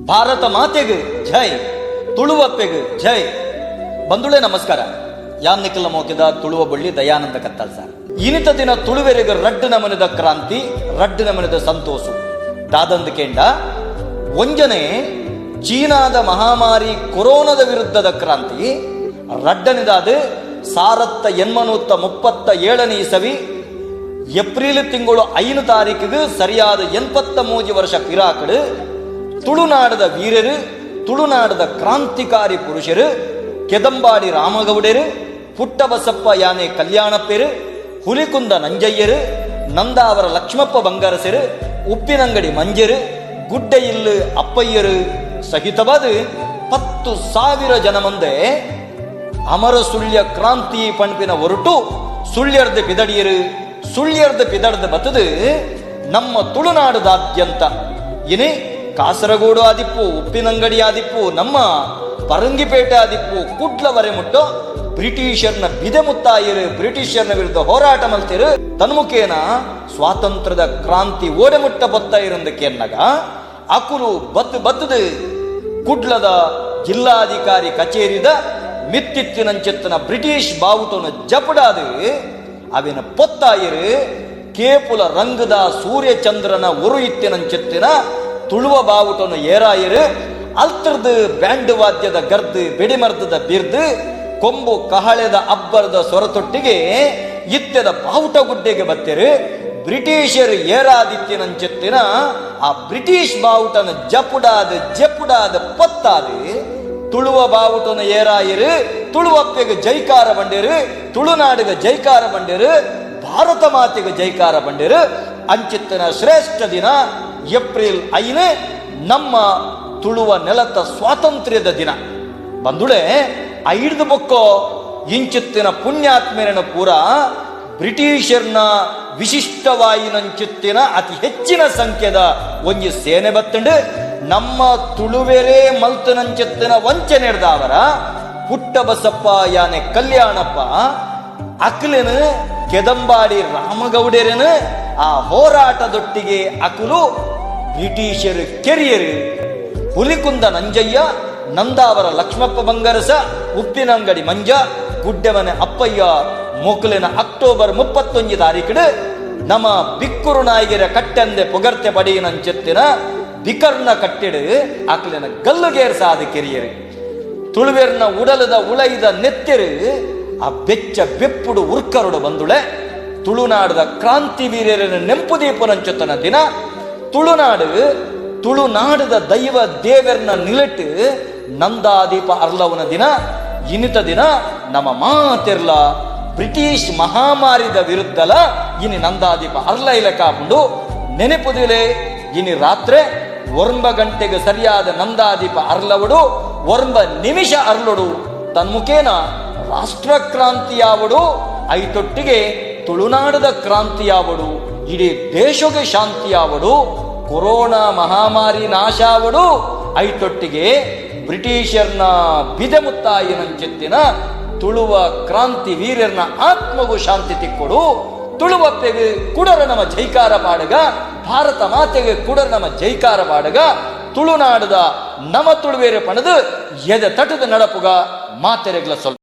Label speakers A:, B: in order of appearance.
A: Bharat ಮಾತೆಗೆ ಜೈ, ತುಳುವಪ್ಪೆಗೆ ಜೈ. ಬಂಧುಗಳೇ ನಮಸ್ಕಾರ. ಯಾನ್ ನಿಕಲ್ನ ಮೋಕೆದ ತುಳುವ ಬಳ್ಳಿ ದಯಾನಂದ ಕತ್ತಲ್ ಸರ್. ಇನಿತ ದಿನ ತುಳುವೆರೆಗ್ ರಡ್ಡ್ ನಮನದ ಕ್ರಾಂತಿ, ರಡ್ಡ್ ನಮನದ ಸಂತೋಷ. ದಾದಂದ ಕೇಂಡ, ಒಂಜನೆ ಚೀನಾದ ಮಹಾಮಾರಿ ಕೊರೋನಾದ ವಿರುದ್ಧದ ಕ್ರಾಂತಿ, ರಡ್ಡನಿದಾದ 1837ನೇ ಇಸವಿ ಏಪ್ರಿಲ್ ತಿಂಗಳು 5 ತಾರೀಕಿಗೆ ಸರಿಯಾದ 83 ವರ್ಷ ಪಿರಾಕಡು ತುಳುನಾಡದ ವೀರರು, ತುಳುನಾಡದ ಕ್ರಾಂತಿಕಾರಿ ಪುರುಷರು ಕೆದಂಬಾಡಿ ರಾಮಗೌಡರು, ಪುಟ್ಟಬಸಪ್ಪ ಯಾನೆ ಕಲ್ಯಾಣಪ್ಪೆರು, ಹುಲಿಕುಂದ ನಂಜಯ್ಯರು, ನಂದಾವರ ಲಕ್ಷ್ಮಪ್ಪ ಬಂಗಾರಸರು, ಉಪ್ಪಿನಂಗಡಿ ಮಂಜರು, ಗುಡ್ಡೆಯಿಲ್ಲು ಅಪ್ಪಯ್ಯರು ಸಹಿತವಾದ 10,000 ಜನ ಮಂದೆ ಅಮರ ಸುಳ್ಯ ಕ್ರಾಂತಿ ಪಣ್ಪಿನ ಹೊರಟು ಸುಳ್ಯರ್ದ ಪಿದಡಿಯರು. ಸುಳ್ಯರ್ದ ಪಿದಡ್ದ ಬತ್ತದು ನಮ್ಮ ತುಳುನಾಡದಾದ್ಯಂತ ಇನಿ ಕಾಸರಗೋಡು ಆದಿಪ್ಪು, ಉಪ್ಪಿನಂಗಡಿ ಆದಿಪ್ಪು, ನಮ್ಮ ಪರಂಗಿಪೇಟೆ ಆದಿಪ್ಪು, ಕುಡ್ಲವರೆ ಮುಟ್ಟು ಬ್ರಿಟಿಷರ್ನ ಬಿದೆ ಮುತ್ತಾಯಿರು, ಬ್ರಿಟಿಷರ್ನ ವಿರುದ್ಧ ಹೋರಾಟ ಮಲ್ತಿರು. ತನ್ಮುಖೇನ ಸ್ವಾತಂತ್ರ್ಯದ ಕ್ರಾಂತಿ ಓಡೆಮುಟ್ಟ ಬತ್ತ ಇರಂದಕ್ಕೆ ಅಕುಲು ಬದ್ದು ಬತ್ತದು ಕುಡ್ಲದ ಜಿಲ್ಲಾಧಿಕಾರಿ ಕಚೇರಿದ ಮಿತ್ತಿತ್ತಿನಂచెತ್ತನ ಬ್ರಿಟಿಷ್ ಬಾವುಟನ ಜಪಡಾದು ಅವಿನ ಪೊತ್ತಾಯಿರು. ಕೇಪುಲ ರಂಗದ ಸೂರ್ಯಚಂದ್ರನ ಒರು ಇತ್ತಿನಂచెತ್ತಿನ ತುಳುವ ಬಾವುಟನ ಏರಾಯಿರು. ಅಲ್ತರ್ದು ಬ್ಯಾಂಡ್ ವಾದ್ಯದ ಗರ್ದು, ಬೆಡಿಮರ್ದದ ಬಿರ್ದು, ಕೊಂಬು ಕಹಳೆದ ಅಬ್ಬರದ ಸೊರತೊಟ್ಟಿಗೆ ಇತ್ತೆದ ಬಾವುಟ ಗುಡ್ಡೆಗೆ ಬತ್ತೆರು. ಬ್ರಿಟಿಷರು ಏರಾದಿತ್ತಿನಂచెತ್ತಿನ ಆ ಬ್ರಿಟಿಷ್ ಬಾವುಟನ ಜಪುಡಾದ ಜಪುಡಾದ ಪೊತ್ತಾದು ತುಳುವ ಬಾವುಟನ ಏರಾಯಿರು. ತುಳುವಪ್ಪೆಗೆ ಜೈಕಾರ ಬಂಡೇರು, ತುಳುನಾಡಿಗೆ ಜೈಕಾರ ಬಂಡೇರು, ಭಾರತ ಮಾತೆಗೆ ಜೈಕಾರ ಬಂಡೇರು. ಅಂಚಿತ್ತನ ಶ್ರೇಷ್ಠ ದಿನ ಏಪ್ರಿಲ್ 5, ನಮ್ಮ ತುಳುವ ನೆಲತ ಸ್ವಾತಂತ್ರ್ಯದ ದಿನ. ಬಂಧುಳೆ, ಐಡ್ದು ಬೊಕ್ಕೋ ಇಂಚಿತ್ತಿನ ಪುಣ್ಯಾತ್ಮೆರನ ಪೂರ ಬ್ರಿಟಿಷರ್ನ ವಿಶಿಷ್ಟವಾಯಿನಂಚಿತ್ತಿನ ಅತಿ ಹೆಚ್ಚಿನ ಸಂಖ್ಯೆದ ಒಂಜಿ ಸೇನೆ ಬತ್ತಂಡು ನಮ್ಮ ತುಳುವೆರೇ ಮಲ್ತನಂಚಿತ್ತಿನ ವಂಚನೆ ಹಿಡ್ದಾವರ ಪುಟ್ಟ ಬಸಪ್ಪ ಯಾನೆ ಕಲ್ಯಾಣಪ್ಪ ಅಕ್ಲಿನ, ಕೆದಂಬಾಡಿ ರಾಮಗೌಡರನು ಆ ಹೋರಾಟದೊಟ್ಟಿಗೆ ಅಕುಲು ಬ್ರಿಟಿಷರು ಕೆರಿಯರು. ಹುಲಿಕುಂದ ನಂಜಯ್ಯ, ನಂದಾವರ ಲಕ್ಷ್ಮಪ್ಪ ಬಂಗರಸ, ಉಪ್ಪಿನಂಗಡಿ ಮಂಜ, ಗುಡ್ಡೆಮನೆ ಅಪ್ಪಯ್ಯ ಮೊಕಲಿನ ಅಕ್ಟೋಬರ್ 31 ತಾರೀಕಿಡು ನಮ್ಮ ಬಿಕ್ಕುರು ನಾಯಿಗೆರ ಕಟ್ಟೆಂದೆ ಪೊಗರ್ತೆ ಪಡಿಯಿನಂచెತ್ತಿನ ಬಿಕರ್ನ ಕಟ್ಟಿಡು ಆಕಲಿನ ಗಲ್ಲುಗೇರ್ ಸಾದ ಕೆರಿಯರು. ತುಳುವೆರ್ನ ಉಡಲದ ಉಳೈದ ನೆತ್ತೆರು ಆ ಬೆಚ್ಚ ಬೆಪ್ಪುಡು ಉರ್ಕರುಡು. ಬಂದುಳೆ, ತುಳುನಾಡದ ಕ್ರಾಂತಿ ವೀರ್ಯರನ್ನು ನೆಂಪು ದೀಪನಂಚುತ್ತನ ದಿನ. ತುಳುನಾಡು, ತುಳುನಾಡದ ದೈವ ದೇವರನ್ನ ನಿಲಟ್ಟು ನಂದಾದೀಪ ಅರ್ಲವನ ದಿನ ಇನಿತ ದಿನ. ನಮ್ಮ ಮಾತಿರ್ಲ ಬ್ರಿಟಿಷ್ ಮಹಾಮಾರಿದ ವಿರುದ್ಧಲ ಇನಿ ನಂದಾದೀಪ ಅರ್ಲ ಇಲ ಕಾಪುಂಡು. ನೆನಪುದಿಲೆ, ಇನಿ ರಾತ್ರಿ 9 ಗಂಟೆಗೆ ಸರಿಯಾದ ನಂದಾದೀಪ ಅರ್ಲವಡು, 9 ನಿಮಿಷ ಅರ್ಲುಡು. ತನ್ಮುಖೇನ ರಾಷ್ಟ್ರ ಕ್ರಾಂತಿಯಾವಡು, ಐತೊಟ್ಟಿಗೆ ತುಳುನಾಡದ ಕ್ರಾಂತಿಯಾವಡು, ಇಡೀ ದೇಶಕ್ಕೆ ಶಾಂತಿಯಾವಡು, ಕೊರೋನಾ ಮಹಾಮಾರಿ ನಾಶಾವಡು, ಐತೊಟ್ಟಿಗೆ ಬ್ರಿಟಿಷರ್ನ ಬಿದೆಮುತ್ತಾಯಿನಂచెತ್ತಿನ ತುಳುವ ಕ್ರಾಂತಿ ವೀರರ್ನ ಆತ್ಮಗೂ ಶಾಂತಿ ತಿಕ್ಕೊಡು. ತುಳುವಪ್ಪೆಗೆ ಕುಡರ ನಮ್ಮ ಜೈಕಾರ ಪಾಡಗ, ಭಾರತ ಮಾತೆಗೆ ಕುಡರ ನಮ್ಮ ಜೈಕಾರ ಪಾಡಗ. ತುಳುನಾಡದ ನಮ ತುಳುವೇರೆ ಪಣದು ಎದೆ ತಟದ ನಡಪುಗ. ಮಾತೆರೆಗ್ಲ ಸ್ವಲ್ಪ